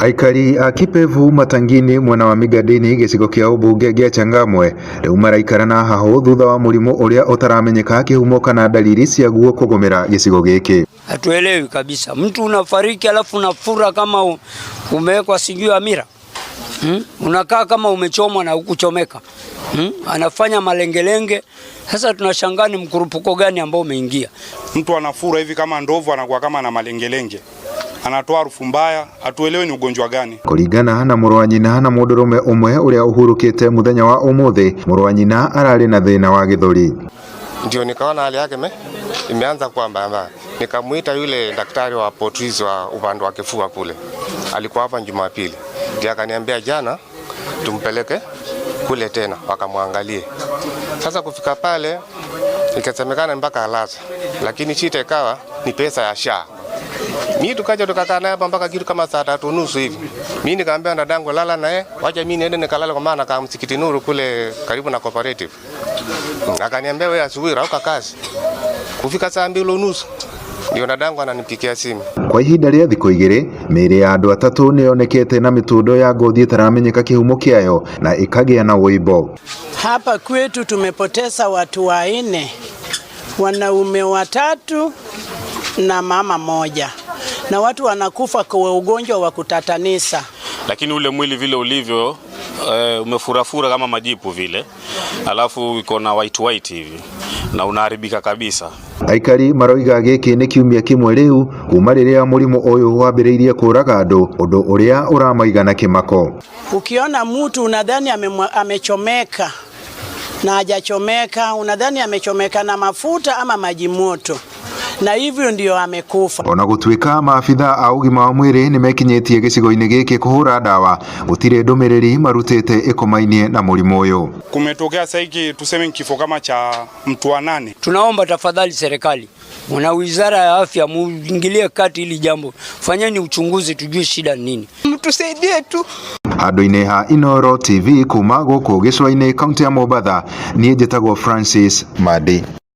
Aikari a Kipevu Matangini mwena wa Migadini gĩcigo kĩa ũmbunge gĩa Changamwe rĩu maraikara na hahũ thutha wa mũrimũ ũrĩa ũtaramenyeka kĩhumo kana dalili ciaguo kũgũmĩra gĩcigo gĩkĩ. Hatuelewi kabisa, mtu unafariki alafu unafura kama umewekwa sijui amira Unakaa kama umechomwa na hukuchomeka. Anafanya malengelenge. Sasa tunashangaa ni mkurupuko gani ambao umeingia. Mtu anafura hivi kama ndovu, anakuwa kama na malengelenge, anatoa harufu mbaya, hatuelewi ni ugonjwa gani. Kũringana na mũrũ wa nyina na mũndũrũme ũmwe ũrĩa ũhurũkĩte mũthenya wa ũmũthĩ, mũrũ wa nyina ararĩ na thĩna wa gĩthũri. Ndio nikaona hali yake imeanza kuwa mbaya mbaya, nikamuita yule daktari wa potrizi wa upande wa kifua kule, alikuwa hapa Jumapili, ndio akaniambia jana tumpeleke kule tena wakamwangalie. Sasa kufika pale ikasemekana mpaka alaza, lakini shida ikawa ni pesa ya SHA. Mimi tukaja tukakaa naye hapa mpaka kitu kama saa 3:30 hivi. Mimi nikamwambia dadangu lala naye, wacha mimi niende nikalala kwa maana kama msikiti Nuru kule karibu na cooperative. Akaniambia wewe asubuhi rauka kazi. Kufika saa 2:30 ndio dadangu ananipikia simu. Kwa ihinda rĩa thikũ 2 mĩĩrĩ ya andũ atatũ nĩyonekete na mĩtundo ya ngothi ĩtaramenyeka kĩhumo kĩayo na ĩkagĩa na ũimbo. Hapa kwetu tumepoteza watu 4, wanaume 3 na mama moja, na watu wanakufa kwa ugonjwa wa kutatanisa. Lakini ule mwili vile ulivyo umefurafura kama majipu vile, alafu iko na white white hivi na unaharibika kabisa. Aikari maroiga gĩkĩ nĩ kiumia kĩmwe rĩu kuma rĩrĩa mũrimũ ũyũ wambĩrĩirie kũraga andũ, ũndũ ũrĩa ũramaiga na kĩmako. Ukiona mtu unadhani amechomeka na hajachomeka, unadhani amechomeka na mafuta ama maji moto, na hivyo ndio amekufa. Ona gũtuĩka maabitha a ũgima wa mwĩrĩ nĩmekinyĩtie gĩcigo-inĩ gĩkĩ kũhũra ndawa, gũtirĩ ndũmĩrĩri marutĩte ĩkomainie na mũrimũ ũyũ. Kumetokea sasa hiki tuseme kifo kama cha mtu wa 8. Tunaomba tafadhali serikali na wizara ya afya muingilie kati hili jambo, fanyeni uchunguzi tujue shida nini, mtusaidie tu. Handũ-inĩ ha Inooro TV kuma gũkũ gĩcũa-inĩ kaunti ya Mombatha, niĩ njĩtagwo Francis Mandi.